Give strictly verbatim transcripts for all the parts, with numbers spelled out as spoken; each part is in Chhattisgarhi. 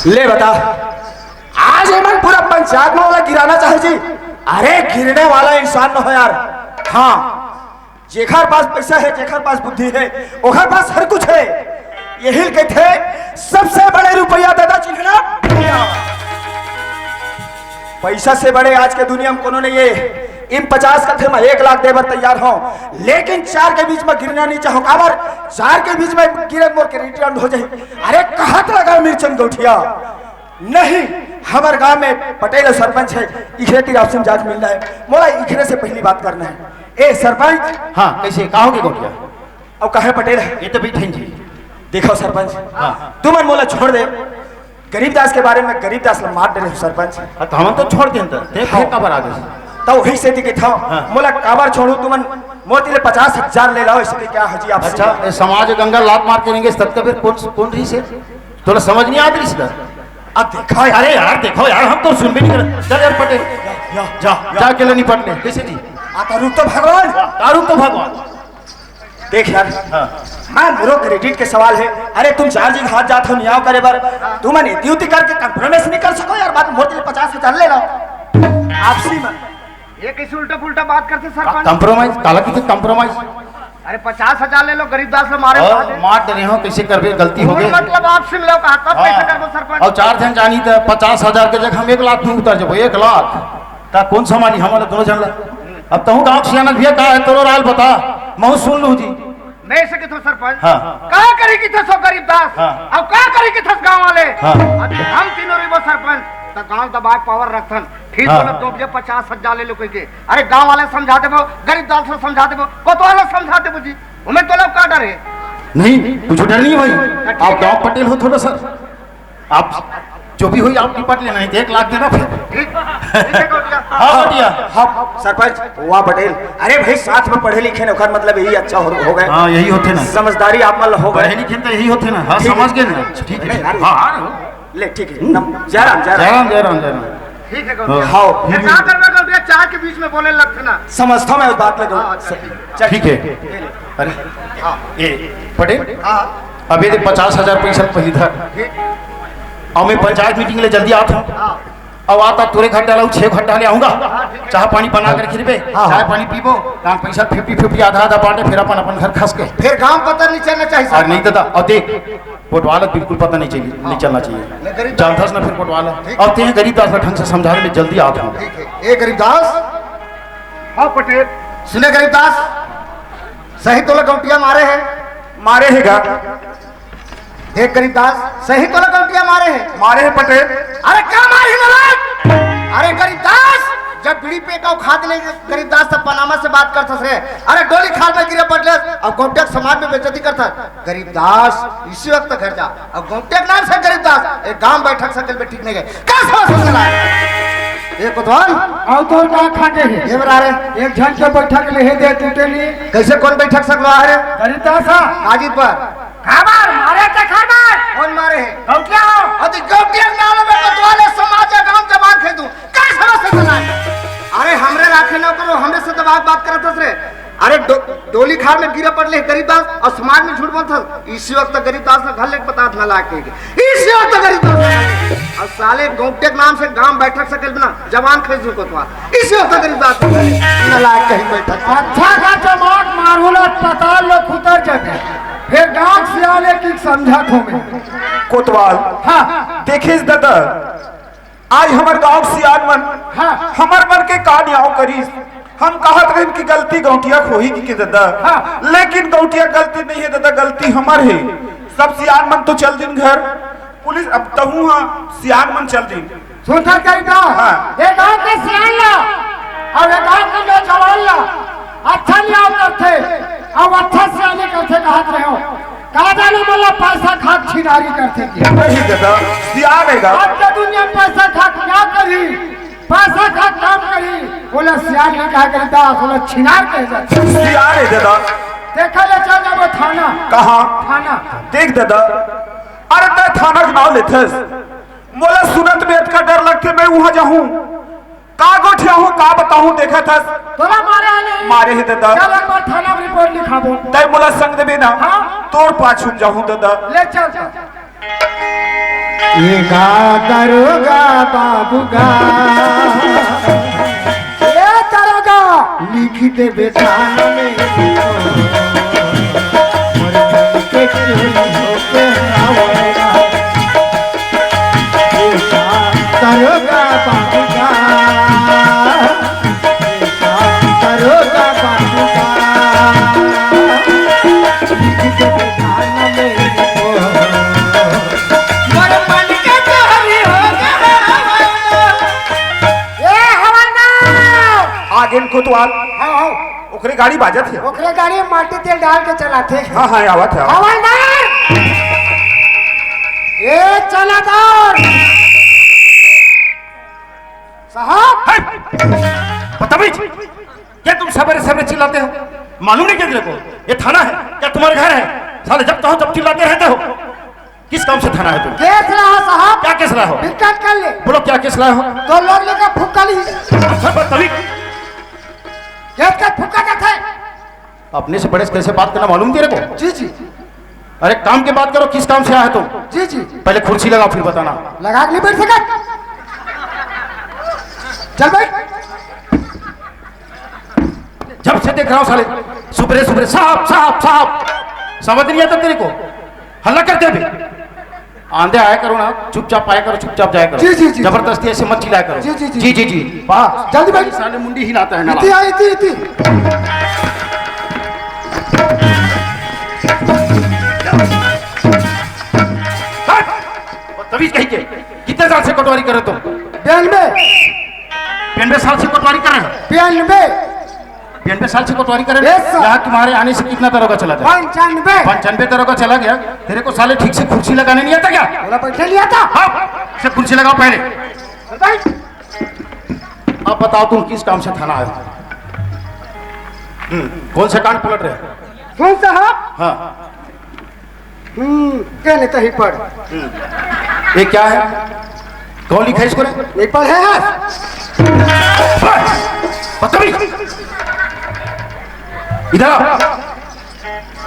ले बता, आज एमन पूरा पंचायत में ओला गिराना चाहे जी। अरे, गिरने वाला इंसान न हो यार। हाँ, जेकर पास पैसा है, जेकर पास बुद्धि है, ओकर पास हर कुछ है। यही कहते, सबसे बड़े रुपया दादा चिन्हना। पैसा से बड़े आज के दुनिया में कोनो नहीं है। इन पचास कथे में एक लाख देबर तैयार हो, लेकिन चार के बीच में गिरना नहीं चाहो। काबर? चार के बीच में गिरे मोर के रिटर्न हो जाए। अरे, कहत लगा मिर्चन गौठिया, नहीं, हमर गांव में पटेल अउ सरपंच है, इखरे तीर आपसे जाके मिलना है, मोला इखरे से पहली बात करना है। ए सरपंच। हाँ, कैसे? का हो गे गौठिया? अब कहे पटेल है? ये तो बैठे जी। देखो सरपंच, हाँ। तुमन मोला छोड़ दे, गरीबदास के बारे में गरीबदास ला मार डरे हो सरपंच। हाँ, तो हमन तो छोड़ देन त, ते हाँ। फिर काबर आ गे? तो वही से दिखे था, हाँ। मोला काबर छोड़ू तुमन, मोती ले पचास हजार ले लाओ, इसके क्या हो जी आपसे? अच्छा, ए समाज गंगा लात मार के रहेंगे, तब का फिर कौन, कौन रही से? तोला समझ नहीं आत रहिस का? अब देखा यार। अरे यार, देखो यार, हम तो सुन भी नहीं कर। चल यार पटेल, या, जा, या। जाके ले निपट ले। कैसे जी? आ, तारू तो भगवान। तारू तो भगवान। देख यार, हाँ। मैं मोरो क्रेडिट के सवाल है। अरे तुम चार जी हाथ जात हो न्याय करे बर, तुमन एती उती करके कॉम्प्रोमाइज नहीं कर सको यार। बात मोर दिल पचास हजार ले लाओ आपसी में। ये कैसे उल्टा पुल्टा बात करते सरपंच? कॉम्प्रोमाइज? काला किथे कॉम्प्रोमाइज? अरे पचास हजार ले लो, गरीबदास ला मारे हाँ, बता दे। मार डरे हो, कैसे करबे, गलती हो गई। मतलब आपसी मिलाओ कहा, तब हाँ। कैसे करबो सरपंच? और चार जन जानी त पचास हजार के जगह हम एक लाख में उतर जाबो, एक लाख। का कौन संभाली हमन दोनों जन ला? अब तहूँ गाँव के सियान भैया का है, तोरो राय बता, महूँ सुन लूँ जी। मैं से किथो सरपंच। हाँ। का करी किथे सो गरीबदास? हाँ। अब का करी किथे गाँव वाले? हाँ। अब हम तीनों रहिबो सरपंच, त गाँव दबाए पावर रखथन। फिर हाँ। बोला दो बजे पचास हजार ले लो कह के। अरे गाँव वाले समझा देबो, गरीबदास ला समझा देबो, कोतवाल ला समझा देबो जी। उमे तोला का डर है? नहीं, कुछ डर नहीं भाई। ठीक आप है। गाँव पटेल हो थोड़ा सा। आप जो भी होई, आप निपट लेना, एक लाख देना फिर। ठीक, ठीक है, गौटिया। हाँ, गौटिया। हाँ, सरपंच, वाह पटेल। अरे भाई, साथ में पढ़े लिखे न, ओकर मतलब यही अच्छा हो, हो गए। हाँ, यही होथे ना। समझदारी आप मन हो गए। पढ़े लिखे तो यही होथे ना। हाँ, ठीक है। समझ गए ना। ठीक है। अरे यार। हाँ, हाँ। ले, ठीक है। नम-, जयराम, जयराम। जयराम, जयराम, जयराम। ठीक है, गौटिया। हाँ। हाँ। ये का करबे, गौटिया? चार के बीच में बोले लगथे ना। समझता मैं उस बात लगे। हाँ, अच्छा, ठीक है। चल, ठीक है। ये ले। अरे, हाँ। ए, पटेल, हाँ। अबे दे पचास हजार पैसा पहली धर। ठीक। अउ मैं पंचायत मीटिंग ले जल्दी आत हूँ। हाँ। अउ आता तोरे घर डाला, छह घर डाले आऊंगा। हाँ, ठीक है। चाय पानी बना कर खिलबे, हाँ, हाँ। चाय पानी पीबो, काम पैसा फिफ्टी फिफ्टी, आधा आधा बांटे, फिर अपन अपन घर खस के। फिर गांव पता नहीं चलना चाहिए और सर। नहीं दादा, और देख, कोटवाला बिल्कुल पता नहीं चाहिए, नहीं हाँ। चलना चाहिए। मैं गरीब जानथस ना फिर कोटवाला। ठीक। और तें गरीबदास ला ढंग से समझाने में जल्दी आत हूँ। ठीक है। ए गरीबदास। हाँ पटेल। सुने गरीबदास, सही तोला गौटिया मारे है? मारे है गा। देख गरीबदास, सही तोला गौटिया मारे है? मारे है पटेल। अरे का मारे है नालायक? अरे गरीबदास, जब बीड़ी पे का खाद ले गरीबदास तब पनामा से बात करथस रे। अरे डोली खाल में गिरे पटले, अब गौटिया समाज में बेइज्जती करथस। गरीबदास, इसी वक्त घर जा। अब गौटिया के नाम से गरीबदास, एक गांव बैठक सकल में ठीक नहीं गए। का समझ में लाए? ए कोतवाल। अउ तोर का खाके हे? ये बता रे। एक झन के बैठक ले हे दे टूटे नी। कैसे कौन बैठक सकलो आहे रे? गरीबदास हा। काजी पर। काबर? मारे ते खाबर। कौन मारे है? गौटिया हो। अति गौटिया के नाम में कोतवाल हे, समाज या गांव जबान खे दू। का समझ में लाए? अरे हमरे राखे ना करो, हमरे से दबाव बात करत हस रे। अरे डो-, डोली खार में गिरे पड़ले गरीबदास अउ समाज में झूठ बोलत हस। इसी वक्त गरीबदास ला घर लेके बतात नालायक कह के। इसी वक्त गरीबदास ला घर लेके। अउ साले गौटिया के नाम से गांव बैठक सकल बना, जवान खरीद को तो। इसी वक्त गरीबदास ला घर लेके। नालायक कहीं बैठक। अच्छा का जमात मारूला अस्पताल लोग उतर जाते। फिर गांव सियाले की समझत हो में। कोतवाल। हाँ। देखिस दादा, आज हमर गांव सियान मन हाँ। हमर मन के का न्याव करिस। हम कहत रहेन कि गलती गौटिया के होही कि, कि दादा, हाँ। लेकिन गौटिया गलती नहीं है दादा, गलती हमर है। सब सियान मन तो चल दिन घर, पुलिस अब तहूँ हाँ सियान मन चल दिन। सुनता कही तो हाँ। ये गांव के सियान ला अउ ये गांव के नौजवान ला अच्छा न्याव करथे अउ अच्छा सियानी करथे कहत रहे हो। का जानो मतलब पैसा खात छिनारी करथे के। नहीं दादा, सियान है गा। आज के दुनिया में पैसा खात क्या करी, पैसा खात काम करी, बोले सियान नहीं कहा करी दास, बोले छिनार कहे जाथे। सियान है दादा। देखा ले चल जाबो थाना। कहाँ? थाना। देख दादा, अरे तैं थाना के नाव लेथस, मोला सुनत में अतका डर लगथे, मैं उहाँ जाहूँ। का गोठियाहूँ, का बताहूँ, देखत हस? तोला मारे हे नहीं? मारे हे दादा। चल एक बार थाना में रिपोर्ट लिखाबो। तैं मोला संग देबे ना? हाँ। तोर पाछू में जाहूँ दादा। ले चल, चल। ये गा दरोगा बाबू गा, ए दरोगा, लिख देबे थाना में, मोर मन के चोरी होके आवेगा। ये गा दरोगा बाबू गा, ये गा दरोगा बाबू गा, लिख देबे थाना में, मोर मन के चोरी होके आवेगा। ए हवलदार! आगे कोतवाल। हाँ, हाँ। ओकरे गाड़ी बाजत हे। ओकरे गाड़ी में माटी तेल डाल के चलाथे। हाँ, हाँ, आवत हे, आवत। हवलदार! ए चलादार! साहब! हट! बदतमीज! क्या तुम सवेरे सवेरे चिल्लाते हो? मालूम नहीं क्या तेरे को? ये थाना है क्या तुम्हारे घर है? साले जब चाहो जब चिल्लाते रहते हो। किस काम से थाना है तुम? केस रहा साहब। क्या केस लाए हो? बिकट कर ले। बोलो क्या केस लाए हो? दो लोग लेकर फुक्का ली। अच्छा बदतमीज। केस का फुक्का का थे। अपने से बड़े से कैसे बात करना मालूम तेरे को? जी, जी। अरे काम की बात करो, किस काम से आया है तुम? जी, जी। पहले कुर्सी लगाओ फिर बताना। लगा के नहीं बैठ सकत। चल बैठ। जब से देख रहा हूँ साले, सुबह सुबह साहब, साहब, साहब, समझ नहीं आता तेरे को? हल्ला करते भी। आंधे आया करो ना, चुपचाप आया करो, चुपचाप जाया करो। जी, जी, जी। जबरदस्ती ऐसे मत चिल्लाया करो। जी, जी, जी। जी, जी, जी। वाह, जल्दी बैठ। साले मुंडी हिलाता है ना। इति आ, इति, इति। हट! बदतमीज कहीं के। कितने साल से कोटवारी कर रहे हो तुम? बयानबे। बयानबे साल से कोटवारी कर रहे हो? बयानबे। बयानबे साल से कोटवारी कर रहे हो? Yes, sir। यहाँ तुम्हारे आने से कितना दरोगा चला गया? पंचानबे। पंचानबे दरोगा चला गया। तेरे को साले ठीक से कुर्सी लगाने नहीं आता क्या? बोला, बैठने नहीं आता? हाँ, से कुर्सी लगाओ पहले। बैठ। अब बताओ तुम किस काम से थाना आए हो? हम्म, कौन से कांड पलट रहे हो? सुन साहब। हाँ। हम्म, कहने तो ही पढ़। हम्म। ये क्या है? कौन लिखा है इसको रे? नहीं पढ़े है। बदतमीज! इधर आ।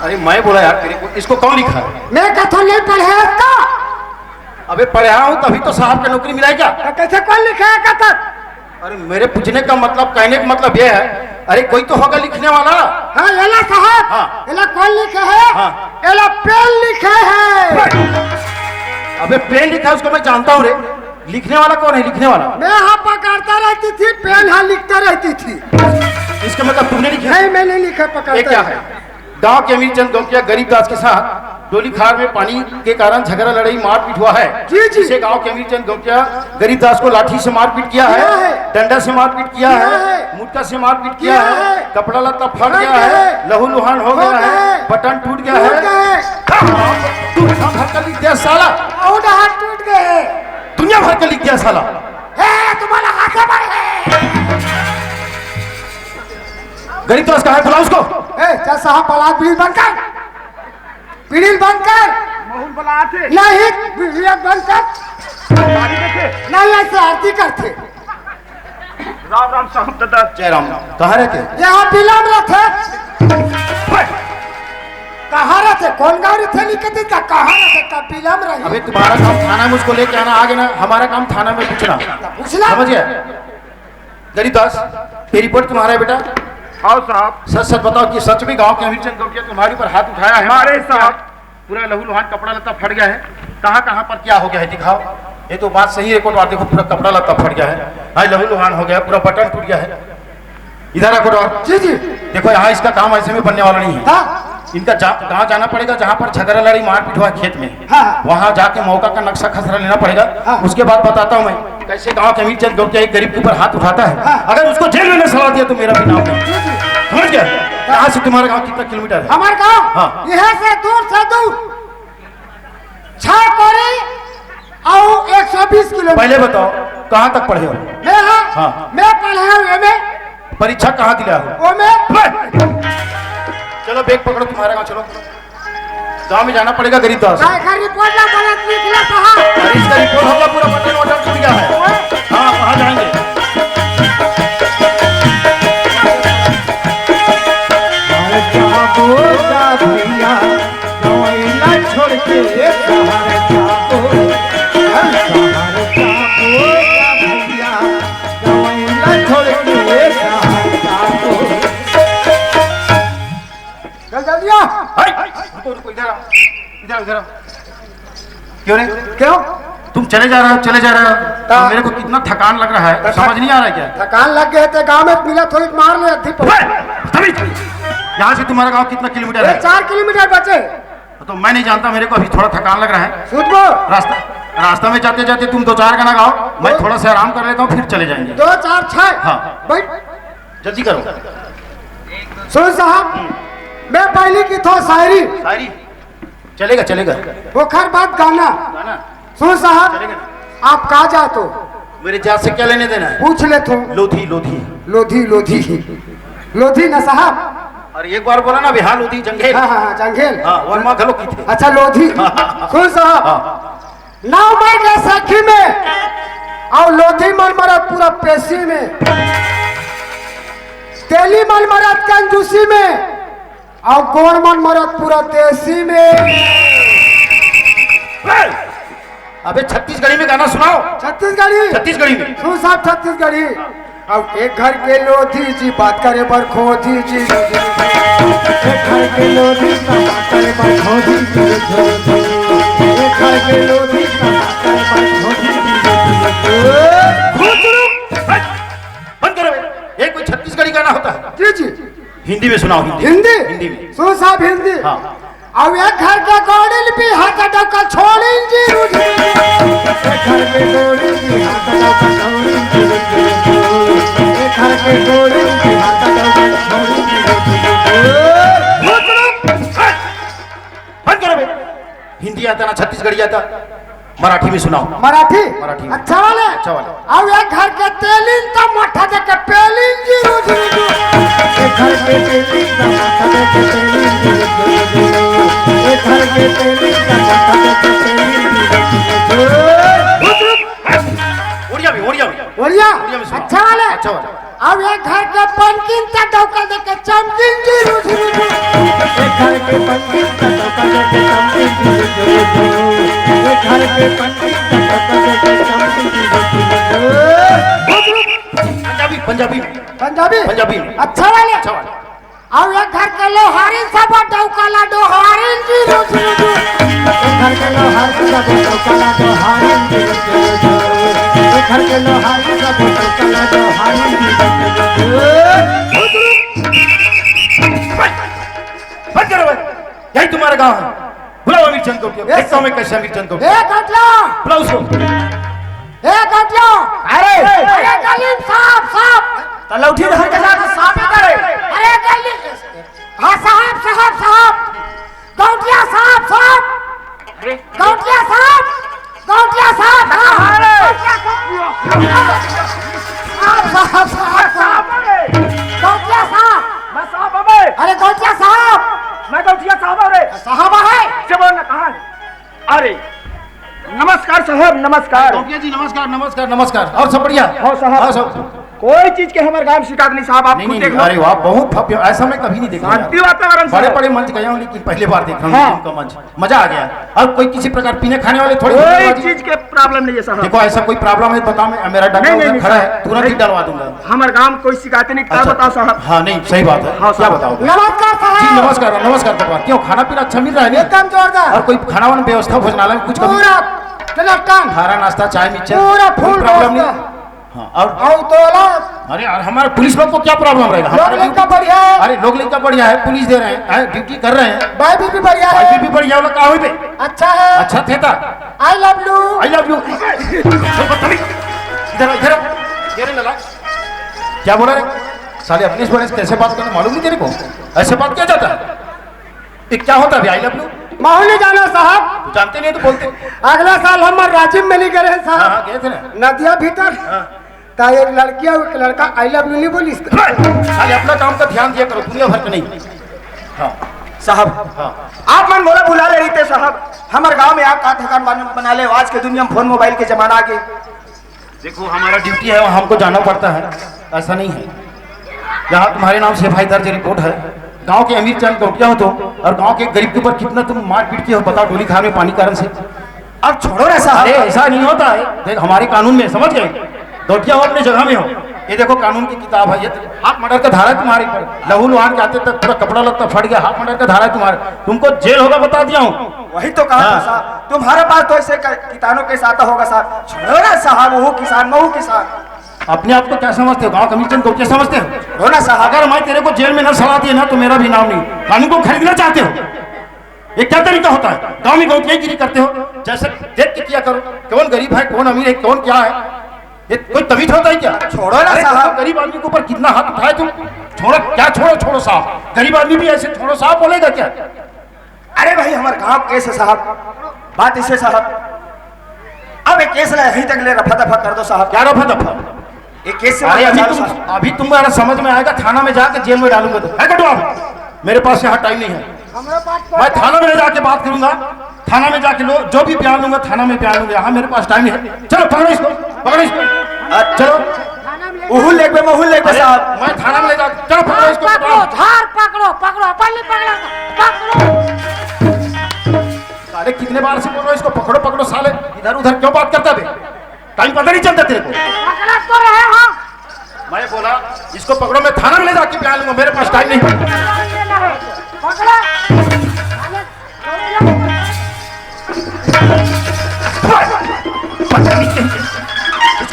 अरे मैं बोला यार तेरे को, इसको कौन लिखा है? मैं कथन नहीं पढ़े है इसका। अबे पढ़ा हूँ तभी तो साहब का नौकरी मिला है क्या? तो कैसे कौन लिखा है कथन? अरे मेरे पूछने का मतलब, कहने का मतलब ये है, अरे कोई तो होगा लिखने वाला। हाँ, एला साहब, हाँ। एला कौन लिखे है? हाँ। एला पेन लिखे है। अबे पेन लिखा है उसको मैं जानता हूँ रे, लिखने वाला कौन है लिखने वाला? मैं हाँ पकड़ता रहती थी, पेन हाँ लिखता रहती थी। इसका मतलब तुमने लिखा? नहीं, मैं नहीं लिखा, पकड़ता ये क्या रहती। है? गांव के अमीर चंद गौंटिया गरीब दास के साथ डोली खार में पानी के कारण झगड़ा लड़ाई मारपीट हुआ है। जी, जी। जिसे गांव के अमीर चंद गौंटिया गरीब दास को लाठी से मारपीट किया है, किया है। डंडा से मारपीट किया किया है, है। मुटका से मारपीट किया किया है, है। कपड़ा लत्ता फट फट गया गया है, है। लहू लुहान हो हो गया गया है, है। बटन टूट गया टूट है। गया है। तू दुनिया भर का लिख दिया साला। बहुत हाथ टूट गए हैं। दुनिया भर का लिख दिया साला। ए, तुम्हारा हाथ से मार है। गरीब दास कहाँ है? बुलाओ उसको। ए, जा साहब, बलात बीड़ी बंद कर। बीड़ी बंद कर। माहौल बलाते। नहीं, बीड़ी बंद कर। गाड़ी देखे। नहीं, ऐसे आरती करते। राम राम साहब दादा। जय राम। कहाँ रहते हो? यहाँ बिलम रहते। ओए! कहाँ रहते? कौन गाँव रहते? लिख के दे, कहाँ रहते? का बिलम रही? अबे तुम्हारा काम थाना में उसको लेके आना, आगे ना हमारा काम थाना में पूछना। पूछना? समझ गया? गरीब दास, ये रिपोर्ट तुम्हारा है बेटा? आओ साहब। सच सच बताओ कि सच में गांव के अमीर चंद गौटिया तुम्हारे ऊपर हाथ उठाया है? मारे साहब। पूरा लहू लुहान कपड़ा लत्ता फट गया है, कहाँ कहाँ पर क्या हो गया है दिखाओ। ये तो बात सही है कोटवार, देखो पूरा कपड़ा लत्ता फट गया है, हाँ लहू लुहान हो गया है, पूरा बटन टूट गया है। इधर आ कोटवार। जी, जी। देखो यहाँ इसका काम ऐसे में बनने वाला नहीं है। हाँ। इनका जा, गाँव जाना पड़ेगा जहाँ पर झगड़ा लड़ाई मारपीट हुआ है खेत में। हाँ, हाँ। वहाँ जाके मौका का नक्शा खसरा लेना पड़ेगा। हाँ। उसके बाद बताता हूँ मैं कैसे गांव के अमीर चंद गौटिया एक गरीब के ऊपर हाथ उठाता है। हाँ। अगर उसको जेल में न सला दिया तो मेरा भी नाम नहीं। समझ गया? यहाँ से तुम्हारा गांव कितना किलोमीटर है? हमारा गांव? हाँ। यहाँ से दूर से दूर छह कोरी और एक सौ बीस किलोमीटर। पहले बताओ, कहाँ तक पढ़े हो? मैं हाँ, हाँ। मैं पढ़े हूँ एमए। परीक्षा कहाँ दिला हो? ओमे। चलो, बैग पकड़ो, तुम्हारा गाँव चलो। गाँव में जाना पड़ेगा गरीब दास। का एकर रिपोर्ट ला गलत लिख ले साहब। अरे, इसका रिपोर्ट होगा, पूरा बटन वटन टूट गया है। हाँ, वहाँ जाएंगे। अरे, जाबो जा भैया, गवैला छोड़ के शहर जाबो। छोड़ के ये सहारा को। चल जल्दी आ। हाय, रुको, रुको, इधर आओ, इधर आओ, इधर आओ। क्यों रे? क्यों? तुम चले जा रहे हो, चले जा रहे हो। हाँ। मेरे को कितना थकान लग रहा है, अच्छा। समझ नहीं आ रहा है क्या? थकान लग गए तो गांव में मिला थोड़ी मार ले, अद्धी पहुंच। ओए, तभी यहाँ से तुम्हारा गांव कितना किलोमीटर ये है? चार किलोमीटर बचे। तो मैं नहीं जानता, मेरे को अभी थोड़ा थकान लग रहा है। सुन वो। रास्ता, रास्ता में जाते जाते तुम दो चार गाना गाओ, मैं दो थोड़ा सा आराम कर लेता हूँ, फिर चले जाएंगे। दो चार छह। हाँ। बैठ। जल्दी करो। सुन साहब, मैं पहली की थो शायरी। शायरी? चलेगा, चलेगा। ओखर बाद गाना। गाना? सुन साहब, चलेगा। आप कहाँ जात हो? मेरे जात से क्या लेने देना है? पूछ ले तू। लोधी, लोधी। लोधी, लोधी। लोधी ना साहब। और एक बार बोला ना अभी, हाँ, लोधी जंगेल। हाँ, हाँ, हाँ, जंगेल। हाँ, वर्मा घलो की थे। अच्छा, लोधी। हाँ, हाँ, हाँ। सुन साहब, हाँ। नाव मर गया सखी में, और लोधी मन मरत पूरा पेशी में, तेली मन मरत कंजूसी में, और गोर मन मरत पूरा देसी में। अबे छत्तीसगढ़ी में गाना सुनाओ। छत्तीसगढ़ी? छत्तीसगढ़ी में। सुन साहब छत्तीसगढ़ी। अब एक घर के लोधी जी बात करे बर खोधी जी। एक घर के लोधी जी बात करे बर खोधी जी। एक घर के लोधी जी बात करे बर खोधी जी। बंद करो बे। ये कोई छत्तीसगढ़ी गाना होता है? जी, जी। हिंदी में सुनाओ, हिंदी। हिंदी? हिंदी में। सुन साहब, हिंदी। हाँ। अब एक घर के गोड़िल भी हाथ डौका छोड़िन जी रुझ। एक घर के गोड़िल भी हाथ डौका छोड़िन जी रुझ। एक घर के गोड़िल भी हाथ डौका छोड़िन जी रुझ। बंद करो बे। हिंदी आता ना, छत्तीसगढ़ी आता? मराठी में सुनाओ। मराठी? मराठी में। अच्छा वाले? अच्छा वाले। अब एक घर के तेलिन त मठा दे के पेलिन जी रुझ रुझ। एक घर के तेलिन त मठा दे के पेलिन जी रुझ रुझ। एक घर के तेलिन त मठा दे के पेलिन जी रुझ रुझ। उड़िया भी, उड़िया भी। उड़िया? उड़िया में सुनाओ। अच्छा वाले? अच्छा वाले। अब एक घर के पनकिन त डौका दे के चमकिन जी रुझ रुझ। एक घर के पनकिन त डौका दे के चमकिन जी रुझ रुझ। एक घर के पनकिन त डौका दे के चमकिन जी रुझ रुझ। पंजाबी, पंजाबी। पंजाबी? पंजाबी। अच्छा वाले? अच्छा वाले। अब एक घर के लोहारिन सब डौका ला डोहारिन जी रुझ रुझ। एक घर के लोहारिन सब डौका ला डोहारिन जी रुझ रुझ। एक घर के लोहारिन सब डौका ला डोहारिन जी रुझ रुझ। बंद करो भाई, यही तुम्हारा गांव है। बुलाओ अमीर चंद को। ए, देखता हूँ मैं कैसे अमीर चंद को। ए, गटला। बुलाओ उसको। ए, गटला। अरे। अरे, गलीम साहब, साहब। तो लौठी धर के जा, तो सांप ही करे। अरे, गलीम। हाँ, साहब, साहब, साहब। गौटिया साहब, साहब। अरे। गौटिया साहब। गौटिया साहब, साहब। अरे। गौटिया साहब। साहब, साहब, साहब। साहब, अरे। गौटिया साहब। मैं साहब, अबे। अरे, गौटिया साहब। मैं गौटिया साहब, अरे। साहब है। से बोल ना, कहाँ है? अरे, नमस्कार साहब, नमस्कार। गौटिया जी, नमस्कार, नमस्कार, नमस्कार। और सब बढ़िया? हाँ साहब। हाँ, सब। कोई चीज के हमारे गांव में शिकायत नहीं साहब, आप नहीं, खुद नहीं, देख नहीं, लो। अरे वाह, बहुत भव्य, ऐसा मैं कभी नहीं देखा। शांति वातावरण, बड़े साहब। बड़े मंच गया हूँ, लेकिन पहले बार देख रहा हूँ हाँ। इनका मंच। मजा आ गया। और कोई किसी प्रकार पीने खाने वाले थोड़े कोई बहुत चीज के प्रॉब्लम नहीं है साहब। देखो, ऐसा कोई प्रॉब्लम है, बताओ, मैं, मेरा डब्बा नहीं, उधर नहीं, खड़ा साहब। है, तुरंत ही नहीं। डलवा दूंगा। हमारे गांव में कोई शिकायत नहीं, क्या अच्छा, बताओ साहब? हाँ, नहीं, सही बात है। हाँ, क्या साहब। बताओ? नमस्कार साहब। जी, नमस्कार, नमस्कार, नमस्कार। क्यों, खाना पीना अच्छा मिल रहा है, नहीं? एकदम जोरदार। और कोई खाना वाना व्यवस्था, भोजनालय में कुछ कमी? पूरा टनाटन। खाना, नाश्ता, चाय, मिक्सचर, पूरा कोई फुल प्रॉब्लम नहीं? व्यवस्था। हाँ, और और तोला। अरे यार, हमारे पुलिस लोग को क्या प्रॉब्लम रहेगा? लोग हमारे लोग का ड्यूटी बढ़िया है। अरे, लोग लोग का बढ़िया है, पुलिस दे रहे हैं, हैं, ड्यूटी कर रहे हैं। भाई भी, भी बढ़िया भाई है। भी, भी बढ़िया वाला, कहाँ हुई पे? अच्छा है। अच्छा थे था। I love you। I love you। इधर आ, इधर आ। ये रे लला। क्या बोला रे? साले अपने से बड़े से कैसे बात करना मालूम नहीं तेरे को? ऐसे बात किया जाता है? ये क्या होता है अभी I love you? माहौल नहीं जाना साहब। जानते नहीं तो बोलते। अगला साल हम राजिम में नहीं गए हैं हाँ, साहब। हाँ, गए थे ना। नदिया भीतर। हाँ। ता एक लड़की और एक लड़का I love you नहीं बोली इसका। साले अपना काम का ध्यान दिया करो, दुनिया भर का नहीं। हाँ। साहब, हाँ। आप मन मोला बुला ले रही थे साहब, हमारे गांव में आप का ठिकान बन-, बना ले, आज के दुनिया में फोन मोबाइल के जमाना आ गए। देखो, हमारा ड्यूटी है, वहाँ हमको जाना पड़ता है, ऐसा नहीं है। यहाँ तुम्हारे नाम से F I R दर्ज, रिपोर्ट है। गांव के अमीर चंद गौटिया हो तुम, और गांव के गरीब के ऊपर कितना तुम मारपीट किए हो, बताओ, डोली खान में पानी कारण से। अब छोड़ो ना साहब। अरे, ऐसा नहीं होता है, देख, हमारे कानून में, समझ गए, गौटिया हो, अपने जगह में हो। ये देखो, कानून की किताब है ये। हाफ मर्डर का धारा है तुम्हारे ऊपर। लहू लुहान के आते तक पूरा कपड़ा लत्ता फट गया, हाफ मर्डर का धारा है तुम्हारे। तुमको जेल होगा, बता दिया हूँ। वही तो कहा था हाँ। साहब, तुम्हारे पास तो ऐसे क-, किसानों के साथ होगा साहब। छोड़ो ना साहब, वो किसान, वो किसान। अपने आप को क्या समझते हो? गांव कमीशन को क्या समझते हो? छोड़ो ना साहब। अगर मैं तेरे को जेल में न सड़ा दिए ना, तो मेरा भी नाम नहीं। कानून को खरीदना चाहते हो? ये क्या तरीका होता है? गांव में गौंटियागिरी करते हो, जैसे देख के किया करो। कौन गरीब है, कौन अमीर है, कौन क्या है, ये कोई तमीज होता है क्या? छोड़ो ना अरे, साहब। गरीब आदमी के ऊपर कितना हाथ उठाए तुम। छोड़ो, क्या छोड़ो, छोड़ो साहब, गरीब आदमी भी ऐसे छोड़ो साहब बोलेगा क्या? अरे भाई, हमारे गांव केस है साहब, बात इसे साहब, अब एक केस ला यहीं तक ले रफा दफा कर दो साहब। क्या रफा दफा? एक केस से अरे, अभी तुम, अभी तुम्हारा समझ में आएगा, थाना में जाके जेल में डालूंगा तो। है कटवा, मेरे पास यहाँ टाइम नहीं है। मैं थाना में ले जाके बात करूंगा, थाना में जाके लो, जो भी बयान लूंगा, थाना में बयान लूंगा। यहाँ मेरे पास टाइम नहीं है। चलो, पकड़ो इसको, पकड़ो इसको। चलो। उहू लेगबे, महू लेगबे अरे, साहब। मैं थाना में ले जा, चलो, पकड़ो इसको, पकड़ो, पकड़ो। धार पकड़ो, पकड़ो, अपन नहीं पकड़ा, पकड़ो। साले, कितने बार से बोल रहा हूँ इसको पकड़ो, पकड़ो। साले, इधर उधर क्यों बात करता बे? टाइम पता नहीं चलता तेरे को। पकड़ा तो रहे हो। मैं बोला, इसको पकड़ो, मैं थाना में ले जाके बयान लूंगा, मेरे पास टाइम नहीं। पकड़ा।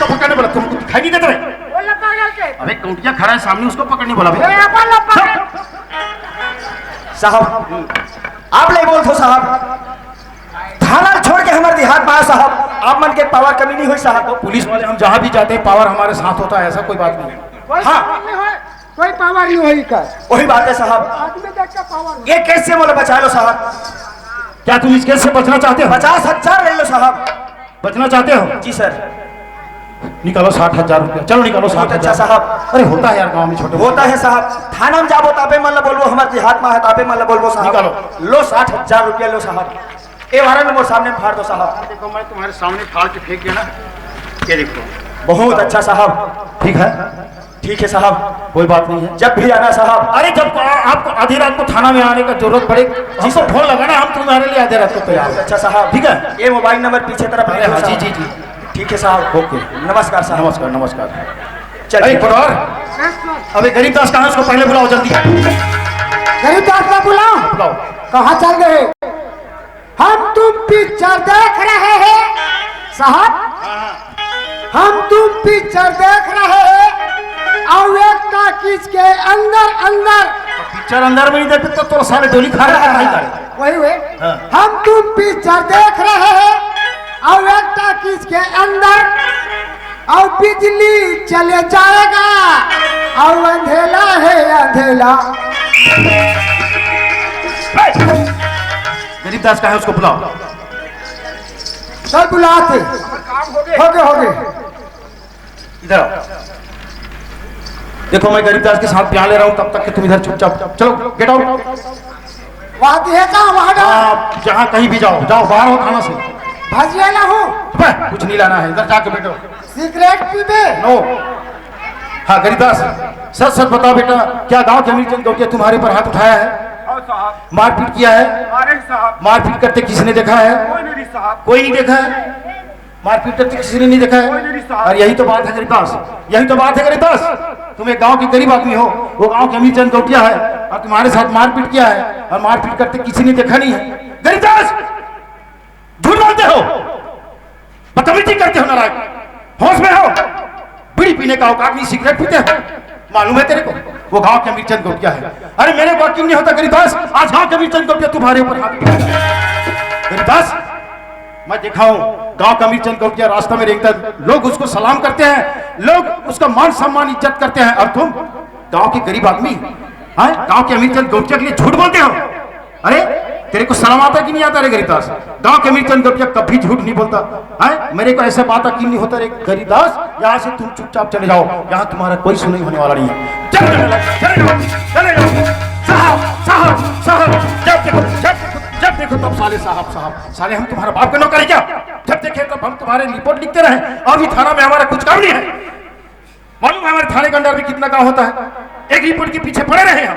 पकड़ने बोला, तुमको दिखाई नहीं देता है? बोला पकड़ के। अबे, गौंटिया खड़ा है सामने, उसको पकड़ने बोला भाई। साहब, आप नहीं बोल दो साहब, थाना छोड़ के हमारे देहात में आया साहब, आप मन के पावर कमी नहीं हुई साहब। पुलिस वाले हम जहाँ भी जाते हैं, पावर हमारे साथ होता है, ऐसा कोई बात नहीं है। हाँ। कोई पावर नहीं होई का। वही बात है साहब। आदमी देख के पावर। ये केस से मोला बचा लो साहब। क्या तुम इस केस से बचना चाहते हो? पचास हजार ले लो साहब। बचना चाहते हो? जी सर। निकालो साठ हजार रुपया। चलो, निकालो बहुत साठ हजार। अच्छा साहब। अरे, होता है यार, गांव में छोटे होता है साहब। थाना में जाबो तापे मन ला बोलबो, हमारे देहात में है तापे मन ला बोलबो साहब। निकालो। लो साठ हजार रुपया लो साहब। ए वारंट मोर सामने फाड़ दो साहब। देखो, मैं तुम्हारे सामने फाड़ के फेंक दिया ना। ये देखो। बहुत अच्छा साहब। ठीक है। ठीक है साहब। कोई बात नहीं है। जब भी आना साहब। अरे, जब आ-, आपको आधी रात को थाना में आने का जरूरत पड़े, हमको फोन लगाना, हम तुम्हारे लिए आधी रात को तैयार हैं। अच्छा साहब। ठीक है। ये मोबाइल नंबर पीछे तरफ अरे लिखो हाँ, जी, साहब। जी, जी। ठीक है साहब। ओके। नमस्कार साहब। नमस्कार, नमस्कार। चलिए। अरे, एक बार और। अबे, गरीब दास कहाँ है? उसको पहले बुलाओ जल्दी। गरीब दास को बुलाओ। बुलाओ। कहाँ चल गए? हम तुम पिक्चर देख रहे हैं साहब, हम तुम पिक्चर देख रहे हैं, और एक टॉकीज के अंदर, अंदर। पिक्चर अंदर में नहीं देखते तो, तो साले डोली खा रहे हैं, नहीं खा रहे। वही हुए। हाँ। हम तुम पिक्चर देख रहे हैं, और एक टॉकीज के अंदर, और बिजली चले जाएगा, और अंधेला है अंधेला। गरीब दास कहाँ है, उसको बुलाओ। चल बुलाते। हो गए, हो गए। इधर आओ। देखो, मैं गरीब दास के साथ बयान ले रहा हूँ, तब तक के तुम इधर चुपचाप चलो, गेट आउट। वहाँ दिहे का, वहाँ डाल। आप जहाँ कहीं भी जाओ, जाओ, बाहर हो थाना से। भजिया लाहूँ। बे, कुछ नहीं लाना है, इधर जाके बैठो। सिगरेट पीबे? नो। हाँ, गरीब दास, सच सच बताओ बेटा, क्या गांव के अमीर चंद गौटिया तुम्हारे ऊपर हाथ उठाया है? हाँ साहब। मारपीट किया है? अरे साहब। मारपीट करते किसी ने देखा है? कोई नहीं साहब। मारपीट करते किसी ने नहीं देखा है? कोई नहीं साहब। और यही तो बात है गरीब दास, यही तो बात है गरीब दास। तुम एक गांव के गरीब आदमी हो, वो गांव के अमीर चंद गौटिया है और तुम्हारे साथ मारपीट किया है और मारपीट करते किसी ने देखा नहीं है। गरीब दास, झूठ बोलते हो, बदतमीजी करते हो नालायक, होश में हो? बीड़ी पीने का औकात नहीं, सिगरेट पीते हो, मालूम है तेरे को? वो गांव के अमीर चंद गौटिया है। अरे मेरे को यकीन नहीं होता गरीब दास, आज गांव के अमीर चंद गौटिया तुम्हारे ऊपर हाथ उठाया। गरीब दास, मैं देखा हूँ गांव का अमीर चंद गौटिया रास्ता में रेंगता है, लोग उसको सलाम करते हैं, लोग उसका मान सम्मान इज्जत करते हैं, और तुम गांव के गरीब आदमी, हाँ, गांव के अमीर चंद गौटिया के लिए झूठ बोलते हो। अरे, तेरे को शर्म आता कि नहीं आता रे गरीब दास? गांव के अमीर चंद गौटिया कभी झूठ नहीं बोलता है। मेरे को ऐसा बात यकीन नहीं होता रे गरीब दास। यहाँ से तुम चुपचाप चले जाओ, यहाँ तुम्हारा कोई सुनाई होने वाला नहीं है। चले जाओ, चले जाओ, चले जाओ। साहब, साहब, साहब, जब देखो, जब देखो, जब देखो तब साले साहब, साहब। साले हम तुम्हारा बाप का नौकर है क्या? जब देखे तब हम तुम्हारे रिपोर्ट लिखते रहे, अभी थाना में हमारा कुछ काम नहीं है। मालूम है हमारे थाने के अंदर भी कितना काम होता है? एक रिपोर्ट के पीछे पड़े रहे हम।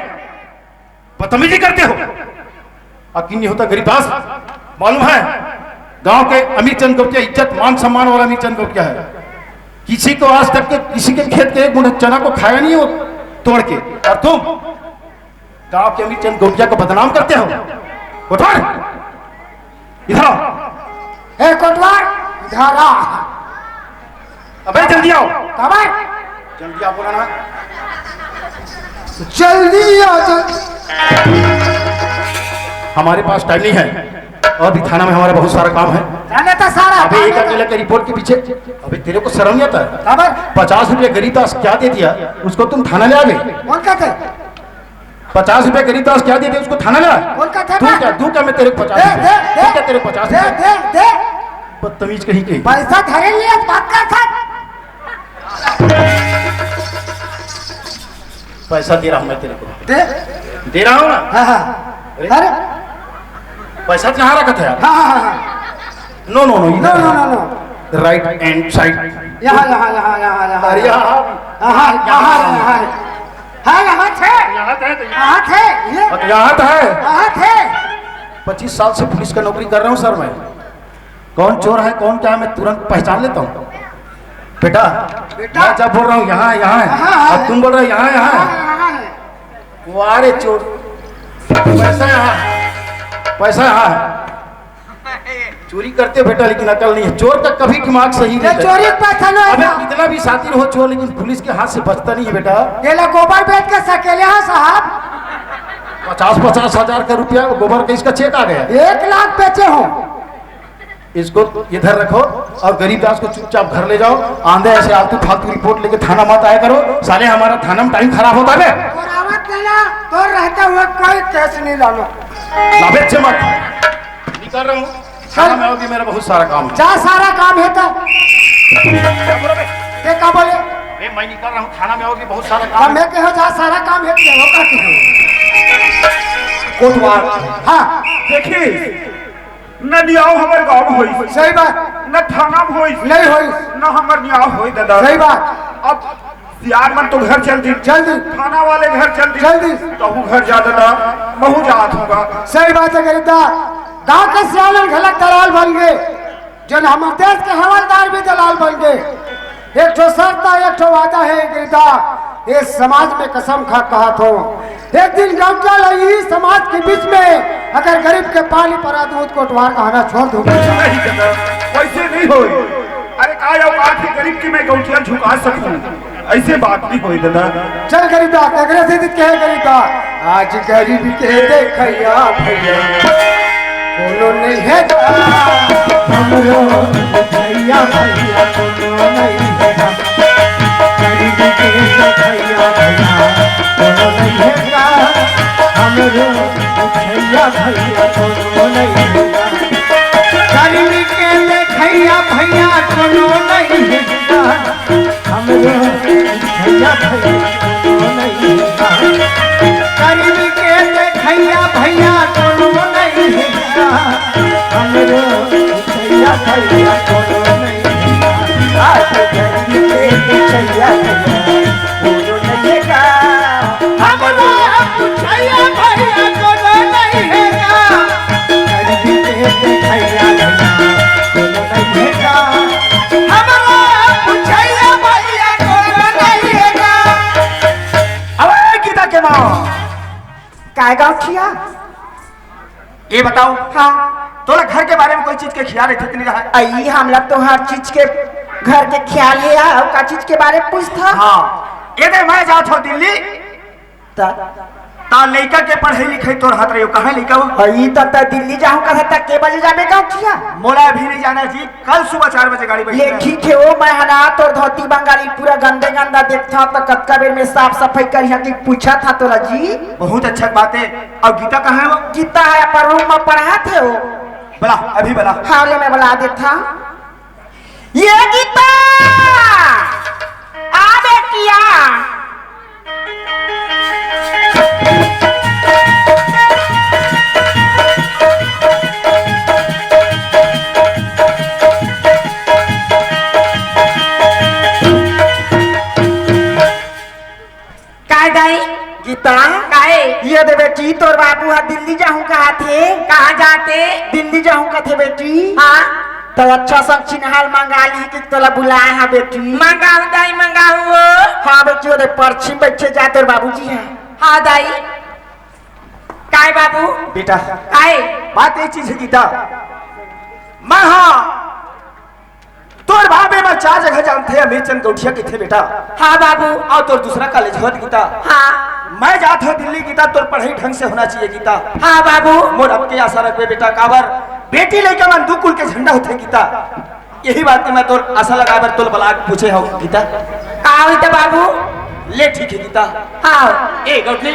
बदतमीजी करते हो, यकीन नहीं होता गरीब दास। मालूम है गांव के अमीर चंद गौटिया, इज्जत मान सम्मान वाला अमीर चंद गौटिया है। किसी को आज तक के, किसी के खेत के एक मुट्ठी चना को खाया नहीं हो तोड़ के, और तुम गांव के अमीर चंद गौटिया को बदनाम करते हो। कोटवार, इधर आओ। ए कोटवार, इधर आ। अबे जल्दी आओ। काबर? जल्दी आओ, बोला ना। जल्दी आ, जल्दी। हमारे पास टाइम नहीं है, और भी थाना में हमारा बहुत सारा काम है। जाने तो सारा अबे काम एक है। अकेले के रिपोर्ट के पीछे। अबे तेरे को शर्म नहीं आता? काबर? पचास रुपये गरीब दास क्या दे दिया, उसको तुम थाना ले आ गए। कौन कहते? पचास रुपये गरीब दास क्या दे दिया, उसको थाना ले आ। कौन कहते? तू क्या, तू क्या, मैं तेरे को पचास दे, रुपये दे, दे। तू क्या, तेरे को पचास दे, रुपये? दे, दे। बदतमीज कहीं के। पैसा धरे लिए, बात कर था। पैसा दे रहा हूँ मैं तेरे को। दे। दे रहा हूँ ना। हाँ, हाँ। अरे। अरे। पैसा तो यहाँ रखा था यार। हाँ, हाँ, हाँ, हाँ। No, no, no, नो, इधर। नो, नो, नो। Right hand side। यहाँ, यहाँ, यहाँ, यहाँ, यहाँ। अरे यहाँ। यहाँ, यहाँ, यहाँ, यहाँ। हाँ, यहाँ थे। यहाँ थे तो यहाँ। यहाँ थे, ये। और यहाँ तो है। यहाँ थे। पच्चीस साल से पुलिस का नौकरी कर रहा हूँ सर मैं। कौन चोर है, कौन क्या है, मैं तुरंत पहचान लेता हूँ। बेटा, बेटा। मैं जब बोल रहा हूँ यहाँ, यहाँ है, हाँ, हाँ, और है। तुम बोल रहे हो यहाँ, यहाँ है। हाँ, हाँ, हाँ, है। वाह रे चोर, पैसा यहाँ है, पैसा यहाँ है। चोरी करते हो बेटा, लेकिन अकल नहीं है। चोर का कभी दिमाग सही नहीं ये है। चोरी का पैसा नो अबे है। कितना भी शातिर हो चोर, लेकिन पुलिस के हाथ से बचता नहीं है बेटा। ये ला गोबर बेच के सकेले हो साहब। पचास पचास हजार का रुपया गोबर का इसका चेक आ गया। एक लाख बेचे हो। इसको इधर रखो और गरीब दास को चुपचाप घर ले जाओ। आंधे ऐसे आलतू फालतू रिपोर्ट लेके थाना मत आया करो साले, हमारा थाना में टाइम खराब होता है बे। तोर आवत लेला, तोर रहते हुए कोई केस नहीं लानो। लाभे छे मत। निकल रहा हूँ। थाना में आओगी, मेरा बहुत सारा काम है। जा सारा काम है तो। क्या बोलो बे? ते का बोले? बे, मैं निकल रहा हूँ, थाना में आओगी, बहुत सारा काम अब है। मैं कहो जा सारा काम है, ते हो का कहो? कोतवाल। हाँ। देखिए, न नियाव हमर गांव में होइस, सही बात। न थाना में होइस, नहीं होइस। न हमर नियाव होई दादा। सही बात। अब सियार मन तो घर चल दी, चल दी। थाना वाले घर चल दी, चल दी। तहू घर जा दादा, महू जात हूँ गा। सही बात है गरीब दा। गांव के सियान घलक दलाल बन गए, जन हमर देश के हवलदार भी दलाल बन गए। एक ठो शर्त, एक ठो वादा है गरीब दा, ये समाज में कसम खा कहत हो, एक दिन गौंडल ही समाज के बीच में अगर गरीब के पानी परा दूध कोटवार कहना छोड़ दूंगा। नहीं दादा, वैसे नहीं होई। अरे का औकात है गरीब की मैं गौंटिया झुका सकूं? ऐसे बात नहीं होई दादा। चल गरीब दा, एकरे से दिख के है गरीब दा। आज गरीब के देखैया भैया, कोनो नहीं है दा। हमरो भैया, भैया, कोनो नहीं है दा। गरीब के देखैया भैया, कोनो नहीं है दा। हमरो भैया, भैया, कोनो नहीं है दा। गरीब के देखैया भैया, कोनो नहीं है दा। हमरो भैया, भैया, कोनो नहीं है दा। गरीब के देखैया भैया, कोनो नहीं है दा। हमरो भैया, भैया, कोनो नहीं है दा। आज गरीब के देखैया भैया, कोनो नहीं है दा। हमरो भैया, भैया, कोनो नहीं है दा। गरीब के देखैया भैया, कोनो नहीं है दा। हमरो भैया, भैया, कोनो नहीं है दा। अबे गीता के माँ। काय गौंटिया? ये बताओ, हाँ। तोला घर के बारे में कोई चीज के ख्याल रहिथे कि नहीं रहा? अई, हमला तो हर चीज के घर के ख्याल हे, अउ का चीज के बारे में पूछथा? हाँ, ये दे मैं जात हूँ दिल्ली। त? ता लइका के पढ़ाई लिखाई तोर हाथ रहियो, कहाँ लइका हो? अई, त, त दिल्ली जाहूँ कहा था, के बजे जाबे गौंटिया? मोला अभी नहीं जाना जी, कल सुबह चार बजे गाड़ी बैठी ले है। ठीक है, ओ मैं हना तोर धोती बंगाली पूरा गंदे गंदा देखता हूँ, तो कतका बेर में साफ सफाई करिहा कि पूछा था तोला जी। बहुत अच्छा बात है। और गीता कहाँ है वो? गीता है अपन रूम में पढ़ा थे वो। बला, अभी बला। हाँ, ले मैं बला देता। ये गीता, आ बेटिया। काय दाई? गीता। काय? ये दे बेटी, तोर बाबू हा दिल्ली जाहूं कहा थे। कहाँ जाते? दिल्ली जाहूं कथे बेटी। हाँ। त अच्छा सन चिन्हाल मंगा ली कि तोला बुलाए हा बेटी। मंगाहूं दाई, मंगाहूं वो। हाँ बेटी, ओदे परछी म बइठे जा तोर बाबूजी हे। हाँ दाई। काय बाबू? बेटा, काय? बात ये चीज हे गीता, मैं हाँ तोर बाप ए बर चार जगह जानथे, अमीरचंद गौठिया कहिथे बेटा। हाँ बाबू। अउ तोर दूसरा कॉलेज होत गीता। हाँ। मैं जात हूँ दिल्ली गीता, तोर पढ़ाई ढंग से होना चाहिए गीता। हाँ बाबू। मोर अब के आशा रखबे बेटा, काबर बेटी लइका मन दू कुल के झंडा होथे गीता। यही बात के मैं तोर आशा लगाए बर तोर बलाक पूछे हूँ गीता। का होई त बाबू? ले ठीक हे गीता। हाँ। ए गौठली,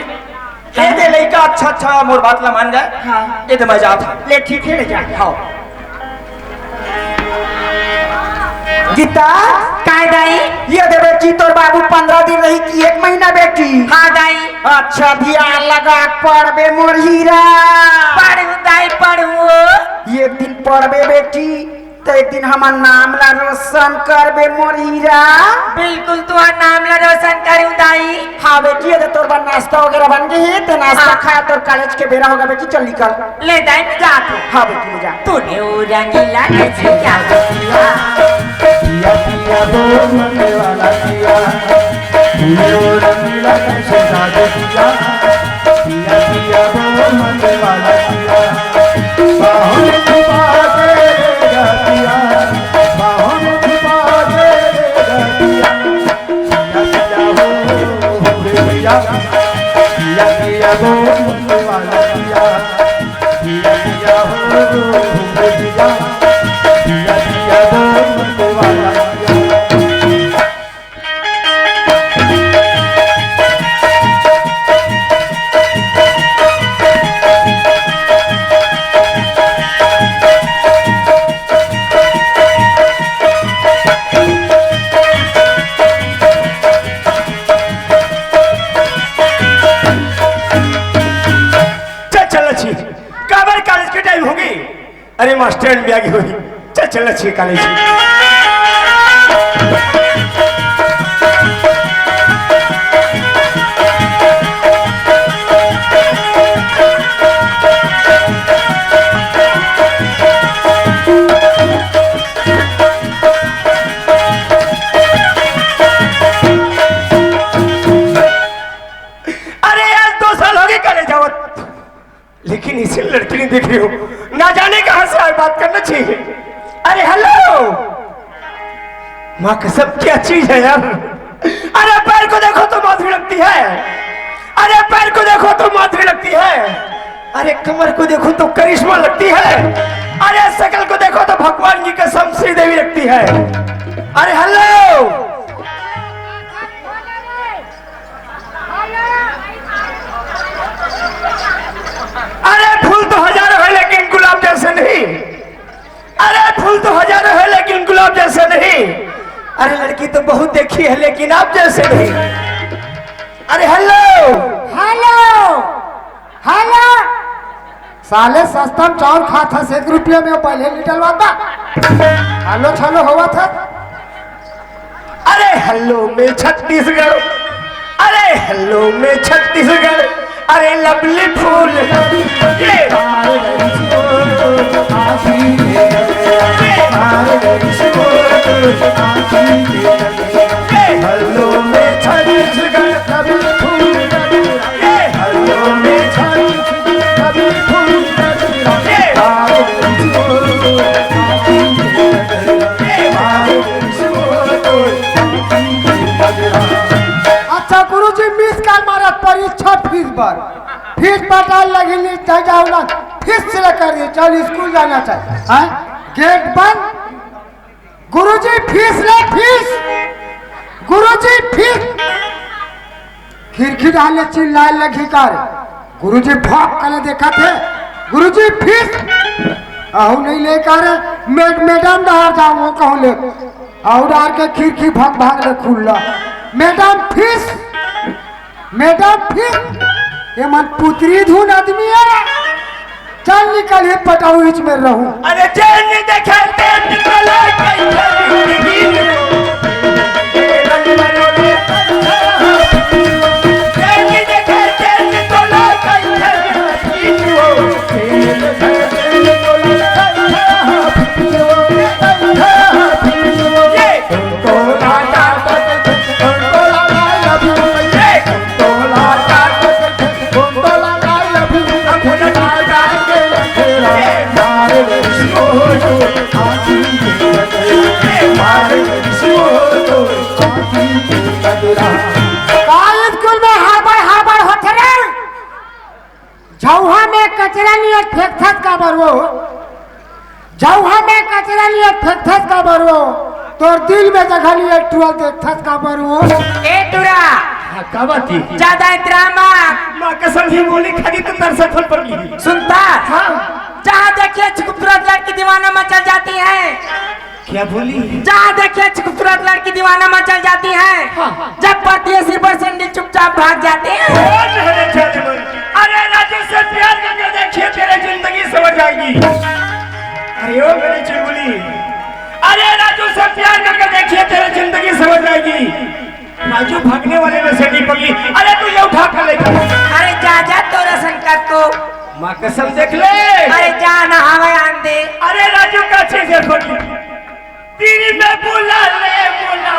ए दे लइका अच्छा अच्छा मोर बात ला मान जाए। हाँ। ए दे मैं जात हूँ। ले ठीक हे, ले जा। हाँ। गीता। काय दाई? ये दे बेटी, तोर बाबू पंद्रह दिन रही कि एक महीना बेटी? हाँ दाई। अच्छा धियान लगा पढ़बे मोर हीरा। पढ़हूं दाई, पढ़हूं। एक दिन पढ़बे बेटी, त एक दिन हमर नाम ला रोशन करबे मोर हीरा। बिल्कुल तुंहर नाम ला रोशन करहूं दाई। हाँ बेटी, ये दे तोर बर नाश्ता वगैरह बन गे हे, ते नाश्ता हाँ। खा, तोर कॉलेज के बेरा होगे बेटी, चल निकल। ले दाई, मैं जात हूँ। हाँ बेटी, ले जा। तूने वो रंगीला कैसे क्या किया? पिया पिया बोल मरने वाला पिया, तूने वो रंगीला कैसे जादू किया? पिया पिया बोल मरने वाला पिया, बाहों में छुपा के ले जा पिया, बाहों में छुपा के ले जा पिया। पिया पिया हो, हो रे पिया, पिया पिया बोल मरने वाला पिया, पिया पिया हो, हो रे पिया, पिया पिया बोल मरने वाला पिया। चल, चल, अच्छी। काबर कॉलेज के टाइम होगे। अरे मास्टर भी आगे होही। चल, चल, अच्छी कॉलेज। अरे यार, दो साल होगे कॉलेज जावत। लेकिन इसे लड़की नहीं देख रही हो, ना जाने कहां से आज बात करना चाहिए। अरे हेलो, माँ कसम क्या चीज है यार। अरे पैर को देखो तो माधुरी लगती है, अरे पैर को देखो तो माधुरी लगती है, अरे कमर को देखो तो करिश्मा लगती है, अरे शकल को देखो तो भगवान की कसम श्रीदेवी लगती है। अरे हेलो, अरे फूल तो हजारों है लेकिन गुलाब जैसे नहीं। अरे फूल तो हजारों है लेकिन गुलाब जैसे नहीं। अरे लड़की तो बहुत देखी है लेकिन आप जैसे नहीं। अरे हेलो, हेलो, हेलो। साले सस्ता में चाउर खात हस, एक रुपया में पहले निकलवाता। हेलो छलो होवत हे। अरे हेलो में छत्तीसगढ़, अरे हेलो में छत्तीसगढ़, अरे लवली फूल। ये हेलो में छत्तीसगढ़, लवली फूल। अच्छा गुरुजी, मिस कॉल मारत परीक्षा फीस बर, फीस पटाए लगी, नहीं जाओ ना, फीस से कर दी, चल स्कूल जाना चाहिए। हैं? गेट बंद। गुरुजी फीस ले, फीस। गुरुजी फीस। खिड़की डाल ले, चिल्लाए लगी का रे? गुरुजी भौंक कले देखत हे। गुरुजी फीस। आहू नहीं ले का रे? मैड-, मैडम डहार जाओ, वो कहूँ ले। अउ डार के खिड़की भक भाग ले खुल्ला। Madam fees. Madam fees. ये मन पुतरी धुन आदमी हे। चल निकल, हे पटाऊ, इच में रहूं। अरे जेन देखे तेन निकल, कैसे जिंदगी में। जेन देखे तेन निकल, कैसे जिंदगी में। का स्कूल में हड़बड़ हड़बड़ होथे रे? झउहा में कचरा नियत फेंकथस काबर वो? झउहा में कचरा नियत फेंकथस काबर वो? तोर दिल में जगह नियत टुरा देखथस काबर वो? ए टुरा, हाँ, का बात हे? ज्यादा इतरा मत। माँ कसम, ये बोली खड़ी तो तरसत होल पड़ली। सुनता? हाँ। जहाँ देखिए खूबसूरत लड़की दीवाना मचल जाती है। क्या बोली? जहाँ देखिए खूबसूरत लड़की दीवाना मचल जाती है। हाँ। जब पड़ती है सिर पर सैंडल चुपचाप भाग जाती है। अरे राजू से प्यार करके देखिए, तेरी जिंदगी संवर जाएगी। अरे ओ मेरी चुलबुली, अरे राजू से प्यार करके देखिए, तेरी जिंदगी संवर जाएगी। राजू भागने वाले में से नहीं पगली। अरे तू ये उठा कर ले जा। अरे जा जा, तोरा संकट को। माँ कसम देख ले। अरे जा ना, हवा आन दे। अरे राजू का चीज है पगली। तेरी मैं बुला ले, बुला।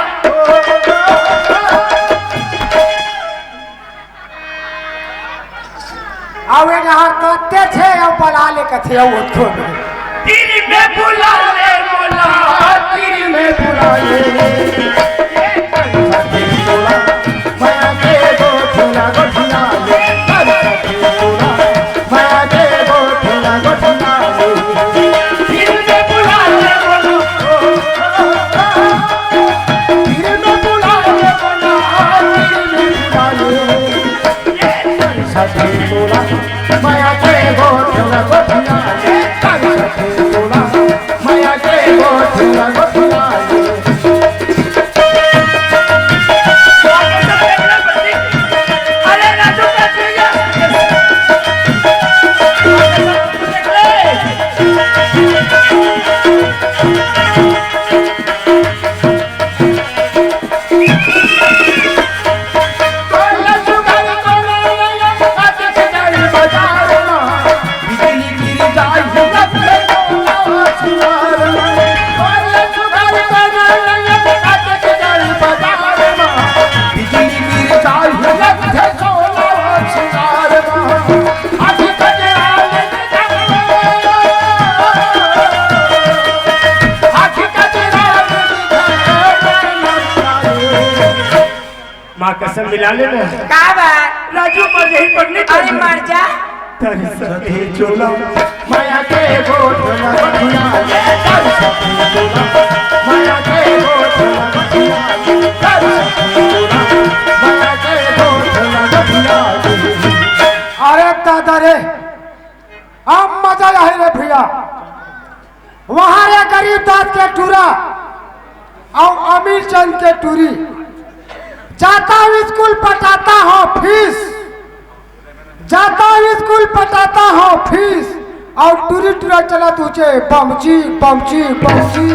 अउ ए डहर कते छे, अउ बला ले कथे, अउ ओतको। तीर में बुला ले मोला, तीर में बुला ले। माया के गोठिया गोठिया ले, माया के गोठिया गोठिया ले। तीर में बुला ले मोला। तीर में बुला ले मोला, तीर में बुला ले। सखी तोला माया के गोठिया गोठिया ले, सखी तोला माया के गोठिया गोठिया ले। अरे राजू का चीज। माँ कसम मिला लेना। का बा? राजू मर जाही, पगली अरे मर जा। तेरी सखी चोला माया के गोठिया गोठिया ले, तेरी सखी चोला माया के गोठिया गोठिया ले, तेरी सखी चोला माया के गोठिया गोठिया ले। अरे दादा रे, अब मजा आही रे भैया। वहां रे गरीब दास के टूरा अउ अमीर चंद के टूरी। जाता हूं स्कूल पटाता हूं फीस, जाता हूं स्कूल पटाता हूं फीस, अउ टूरी टूरा चलत उचे बमची बमची बमची।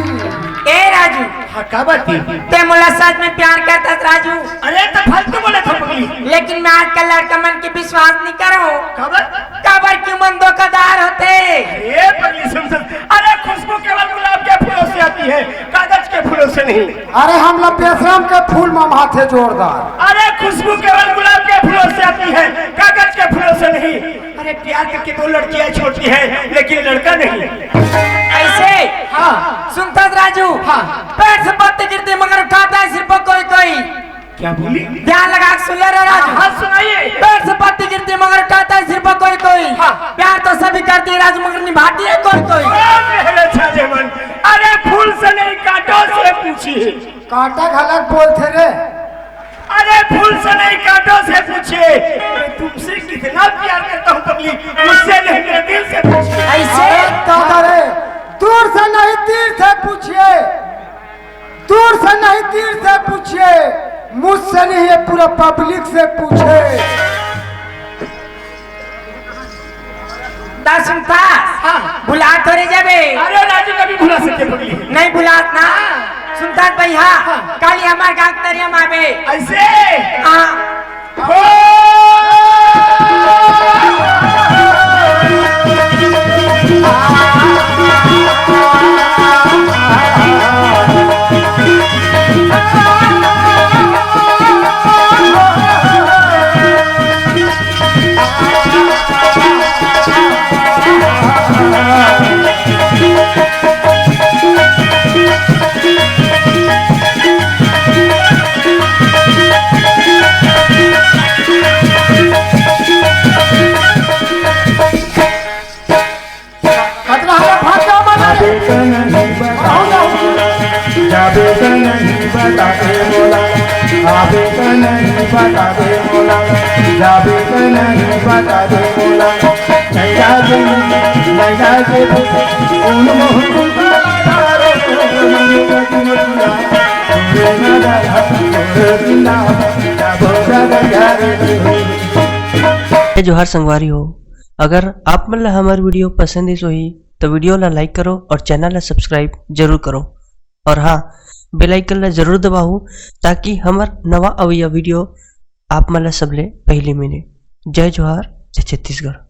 ए राजू, हाँ, का बात हे? ते मोला सच में प्यार करथस राजू? अरे तो फालतू बोलत हस पगली। लेकिन मैं आजकल लड़का मन के विश्वास नहीं करूं। काबर? काबर कि मन धोखादार होथे। अरे पगली सुन सुन। अरे खुशबू केवल गुलाब के फूलों से आती है, कागज के फूलों से नहीं। अरे हमला बेशरम के फूल ममहाथे जोरदार। अरे खुशबू केवल गुलाब के फूलों से आती है, कागज के फूलों से नहीं। अरे प्यार करके दो लड़कियां छोड़ती है, लेकिन लड़का नहीं। ऐसे? हाँ। सुनथस राजू? हाँ। पेड़ से पत्ती गिरती मगर उठाता है सिर पर कोई कोई। क्या बोली? ध्यान लगा के सुन ले रे राजू। हाँ, सुनाइए। पेड़ से पत्ती गिरती मगर उठाता है सिर पर कोई कोई। हाँ। प्यार तो सभी करती है राजू मगर निभाती है कोई कोई। ओ मेरे छाजे मन, अरे फूल से नहीं कांटों से पूछिए। कांटा घलक बोलथे रे। अरे फूल से नहीं कांटों से पूछिए, मैं तुमसे कितना प्यार करता हूँ पगली, मुझसे नहीं मेरे दिल से पूछिए। ऐसे? अरे दादा रे, दूर से नहीं तीर से पूछिए, दूर से नहीं तीर से पूछिए, मुझसे नहीं ये पूरा पब्लिक से पूछिए। दा सुनथस? हाँ। भुला थोरे जाबे। अरे राजू कभी भुला सकते पगली। नहीं भुलात ना। सुनथस भैया, हाँ। काली हमार गांव तरिया में आबे। ऐसे? हाँ। हो। जय जोहार संगवारी हो, अगर आप मन ला हमर video पसंद आइस होही, तो video ला like करो और channel ला subscribe जरूर करो। और हाँ, bell icon ला जरूर दबाओ, ताकि हमर नवा अवइया video आप मन ला सबले पहली मिले। जय जोहार, जय छत्तीसगढ़।